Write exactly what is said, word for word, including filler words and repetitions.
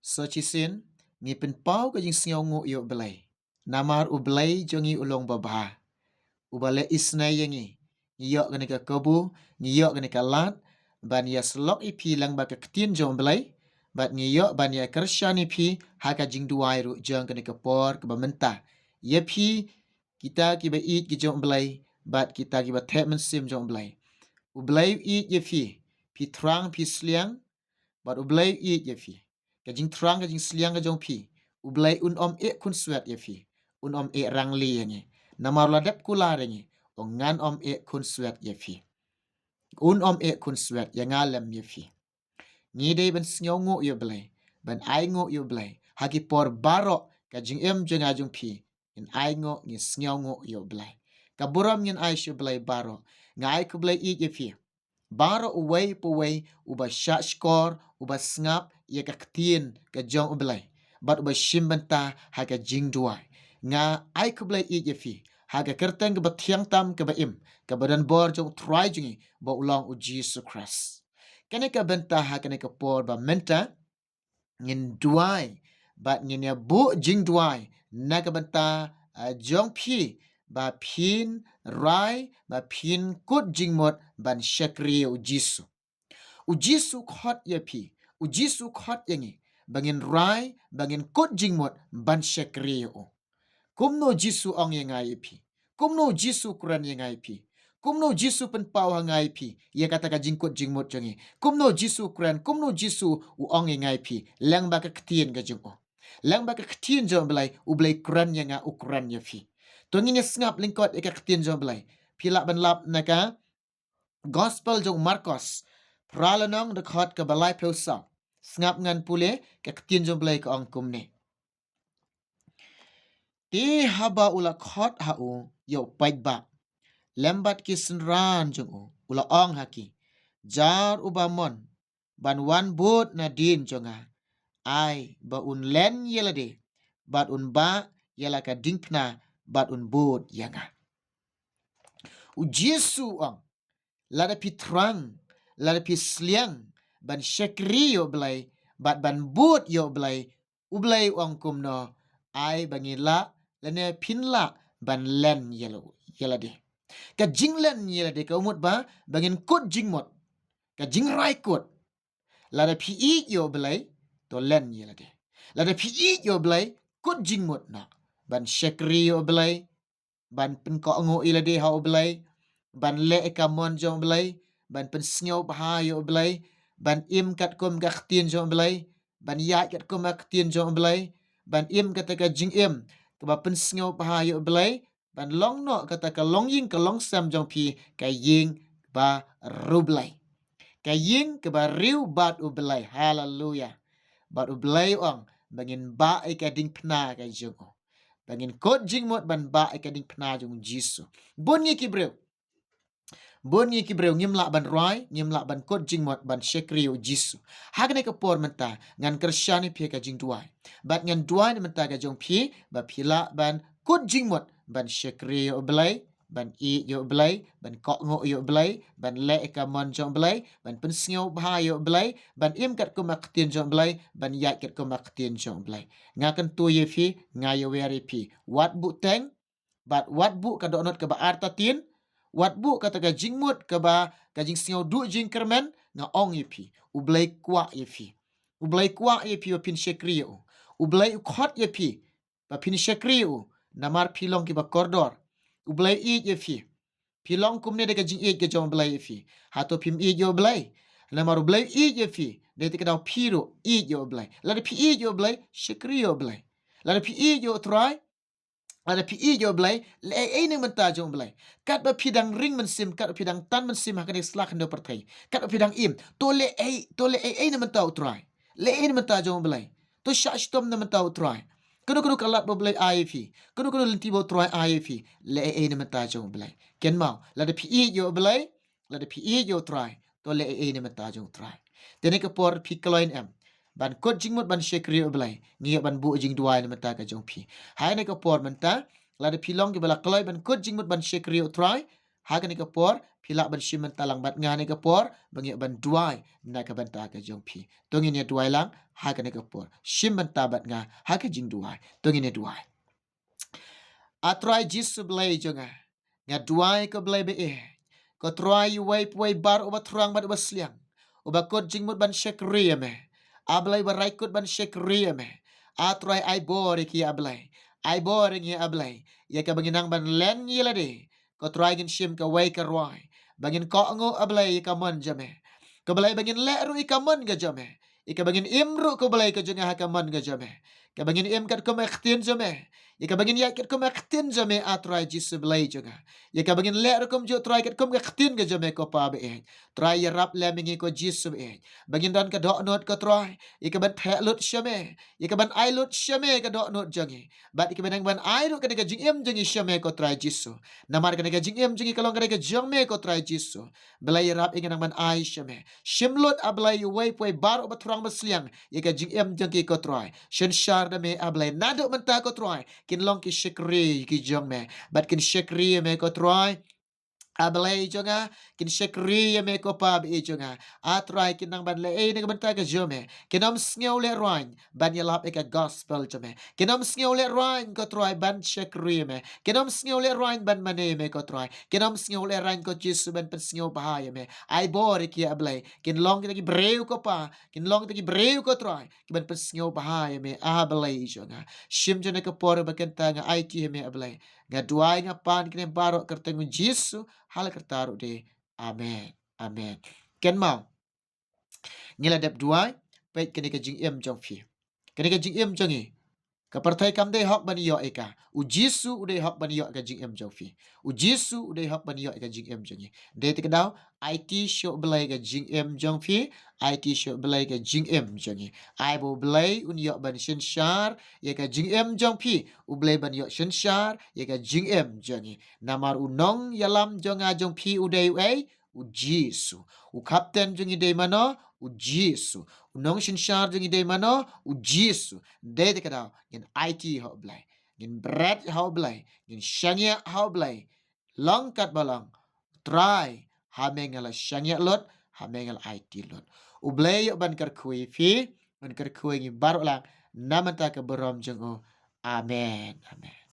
Sa shisien, ngi pynpaw ka jingsngewnguh ïa U Blei. Namar U Blei jong ngi u long babha, uba leh isynei ïa ngi. Ngi ïoh kane ka kabu, ngi ïoh kane ka lad ban ïasyllok ïa phi lyngba ka ktien jong U Blei, bad ngi ïoh ban ïakyrshan ïa phi ha ka jingduwai ruh jong kane ka por kaba mynta. Ïa phi, kita kiba ïeit ki jong U Blei, bad kita kiba thep mynsiem jong U Blei. U Blei u ïeit ïa phi, phi thrang phi sliang, bad U Blei u ïeit ïa phi. Ka jingthrang ka jingsliang ka jong phi, U Blei un ym eh khunswet ïa phi. Un ym eh rangli ïa ngi. Namar u la dep kular ïa ngi, u ong ngan ym eh khunswet ïa phi. Un ym eh khunswet ïa nga lem ïa phi. Ngi dei ban sngewnguh ïa U Blei, ban ainguh ïa U Blei ha ki por baroh. Ka jingim jong nga jong phi, ngin ainguh, ngin sngewnguh ïa U Blei. Ka burom ngin ai sha U Blei baroh. Nga ai khublei ïeit ïa phi baroh, uwei pa uwei uba shahshkor, uba sngap ïa ka ktien ka jong U Blei, bad uba shim bynta ha ka jingduwai. Nga ai khublei ïeit ïa phi ha ka kyrteng kaba thiang tam, kaba im, kaba don bor jong U Trai jong ngi, ba u long U Jisu Khrist. Kane ka bynta ha kane ka por ba mynta, ngin duwai, bad ngin ïa buh jingduwai na ka bynta, ah, jong phi, ba phin rai, ba phin kut jingmut ban shakri ïa U Jisu. U Jisu u khot ïa phi, U Jisu u khot ïa ngi, ba ngin rai, ba ngin kut jingmut ban shakri ïa U. Kumno U Jisu u ong ïa nga ïa phi? Kumno U Jisu u kren ïa nga ïa phi? Kumno U Jisu u pynpaw ha nga ïa phi ïa kata ka jingkut jingmut jong ngi? Kumno U Jisu u kren, kumno U Jisu u ong ïa nga ïa phi lyngba ka ktien ka jong U? Lyngba ka ktien jong U Blei, U Blei u kren ïa nga, u kren ïa phi. To ngin ïa sngap lyngkot ïa ka ktien jong U Blei. Phi lah ban lap na ka Gospel jong u Markos, phra lynnong, dkhot kaba laiphew saw. Sngap ngan pule ka ktien jong U Blei, ka ong kumne: Te haba u la khot ha u ïa u paidbah lem bad ki synran jong u, u la ong ha ki: Jar uba mon ban wan bud nadien jong nga, ai ba un len ïa lade, bad un bah ïa la ka diengphna, bad un bud ïa nga. U Jisu u ong, lada phi thrang, lada phi sliang ban shakri ïa U Blei, bad ban bud ïa U Blei, U Blei u ong kumno? Ai ba ngi lah, lane phin lah ban len ïa la, ïa lade. Ka jinglen ïa lade ka mut ba, ba ngin kut jingmut. Ka jingrai kut. Lada phi ïeit ïa U Blei, to len ïa lade. Lada phi ïeit ïa U Blei, kut jingmut noh ban shakri ïa U Blei, ban pynkohnguh ïa lade ha U Blei, ban leh ïa ka mon jong U Blei, ban pynsngewbha ïa U Blei, ban im katkum ka ktien jong U Blei, ban ïaid katkum ka ktien jong U Blei, ban im kata ka jingim kaba pynsngewbha ïa U Blei, ban long noh kata ka longïing ka longsem jong phi ka ïing bariewblei. Ka ïing kaba riewbad U Blei. Haleluya. Bad U Blei u ong ba ngin bah ïa ka diengphna ka jong u. Ba ngin kut jingmut ban bah ïa ka diengphna jong U Jisu. Bun ngi ki briew, bun ngi ki briew ngim lah ban rai, ngim lah ban kut jingmut ban shakri ïa U Jisu. Ha kane ka por mynta ngan kyrshan ïa phi ha ka jingduwai. Bad ngan duwai na ka bynta ka jong phi, ba phi lah ban kut jingmut ban shakri ïa U Blei, ban ïeit ïa U Blei, ban kohnguh ïa U Blei, ban leh ïa ka mon jong U Blei, ban pynsngewbha ïa U Blei, ban im katkum ka ktien jong U Blei, ban ïaid katkum ka ktien jong U Blei. Nga kyntu ïa phi, nga ïawer ïa phi, wat buhteng, bad wat buh ka dohnud kaba artatien, wat buh kata ka jingmut kaba ka jingsngewduh jingkyrmen. Nga ong ïa phi, U Blei u kwah ïa phi. U Blei u kwah ïa phi ba phin shakri ïa u. U Blei u khot ïa phi ba phin shakri ïa u, namar phi long kiba kordor. U Blei u ïeit ïa phi. Phi long kumne da ka jingïeit ka jong U Blei ïa phi. Hato phim ïeit ïa U Blei? Namar U Blei u ïeit ïa phi, dei te ka daw phi ruh ïeit ïa U Blei. Lada phi ïeit ïa U Blei, shakri ïa U Blei. Lada phi ïeit ïa U Trai, lada phi ïeit ïa U Blei, leh ei ei na ka bynta jong U Blei. Katba phi dang ring mynsiem, katba phi dang tan mynsiem ha kane ka sla khyndew pyrthei, katba phi dang im, to leh ei, to leh ei ei na ka bynta U Trai. Leh ei na ka bynta jong U Blei. To shah shitom na ka bynta U Trai. Kano kano ka lad ba U Blei u ai ïa phi, kano kano ka lynti ba U Trai u ai ïa phi, leh ei ei na ka bynta jong U Blei. Kynmaw, lada phi ïeit ïa U Blei, lada phi ïeit ïa U Trai, to leh ei ei na ka bynta jong U Trai. Te ha kane ka por phi kloi ne em ban kut jingmut ban shakri ïa U Blei? Ngi ïa ban buh jingduwai na ka bynta ka jong phi. Ha kane ka por mynta, lada phi long kiba la kloi ban kut jingmut ban shakri ïa U Trai, ha kane ka por Phi lah ban shim bynta lang bad nga ha kane ka por, ba ngi ban duwai na ka bynta ka jong phi. To ngin ïa duwai lang ha kane ka por. Shim bynta bad nga ha ka jingduwai. To ngin ïa duwai. A Trai Jisu Blei jong nga, nga duwai ko Blei ba ïeit, ko Trai uwei pa uwei baroh uba thrang bad uba sliang, uba kut jingmut ban shakri ïa me. A Blei uba rai kut ban shakri ïa me. A Trai, ai bor ïa ki A Blei. Ai bor ïa ngi A Blei, ïa kaba ngin nang ban len ïa lade. Ko Trai, ngin shim kawei ka rwai ba ngin kohnguh A Blei ïa ka mon jong me. Ko Blei, ba ngin leh ruh ïa ka mon ka jong me. Ïa kaba ngin im ruh ko Blei ka jong nga ha ka mon ka jong me. Kaba ngin im katkum ka ktien jong me. Ïa kaba ngin ïaid katkum ka ktien jong me, A Trai Jisu Blei jong nga. Ïa kaba ngin leh ruh kumjuh Trai katkum ka ktien ka jong me ko Pa ba ïeit. Trai, ïarap lem ïa ngi ko Jisu ba ïeit, ba ngin don ka dohnud ko Trai, ïa kaban theh lut sha me, ïa kaban ai lut sha me ka dohnud jong ngi. Bad ïa kaban nang ban ai ruh kane ka jingim jong ngi sha me ko Trai Jisu. Namar kane ka jingim jong ngi ka long kane ka jong me ko Trai Jisu. Blei, ïarap ïa ngi nang ban ai sha me. Shim lut A Blei uwei pa uwei baroh ba thrang ba sliang ïa ka jingim jong ki ko Trai. Synshar da me A Blei, naduh mynta ko Trai, kin long ki shakri ki jong me. Bad kin shakri ïa me ko Trai, A Blei jong nga, kin shakri ïa me ko Pa ba ïeit jong nga. A Trai, kin nang ban leh ei na ka bynta ka jong me. Kin ym sngew lehraiñ ban ïalap ïa ka gospel jong me. Kin ym sngew lehraiñ ko Trai ban shakri ïa me. Kin ym sngew lehraiñ ban mane ïa me ko Trai. Kin ym sngew lehraiñ ko Jisu ban pynsngewbha ïa me. Ai bor ïa ki A Blei, kin long kita ki briew ko Pa, kin long kita ki briew ko Trai, kiban pynsngewbha ïa me A Blei jong nga. Shim jong nga ka por ba kynta nga aiti ha me A Blei. Nga duwai nga pan kine baroh ha ka kyrteng u Jisu, ha la ka kyrteng ruh de. Amen. Amen. Kynmaw, ngi la dep duwai, peit kane ka jingim jong phi. Kane ka jingim jong ngi, ka pyrthei kam dei hok ban ïoh ïa ka. U Jisu u dei hok ban ïoh ïa ka jingim jong phi. U Jisu u dei hok ban ïoh ïa ka jingim jong ngi. Dei te ka daw, aiti sha u Blei ïa ka jingim jong phi, aiti sha u Blei ïa ka jingim jong ngi. Ai ba u Blei un ïoh ban synshar ïa ka jingim jong phi, u Blei ban ïoh synshar ïa ka jingim jong ngi. Namar u nongïalam jong nga jong phi u dei uei? U Jisu. U kapten jong ngi dei mano? U Jisu. U nongsynshar jong ngi dei mano? U Jisu. Dei te ka daw, ngin aiti ha u Blei, ngin bret ha u Blei, ngin shaniah ha u Blei. Long katba long, Trai, ha me nga la shaniah lut, ha me nga la aiti lut. U Blei u ïoh ban kyrkhu ïa phi, ban kyrkhu ïa ngi baroh lang, na ka bynta ka burom jong u. Amen. Amen.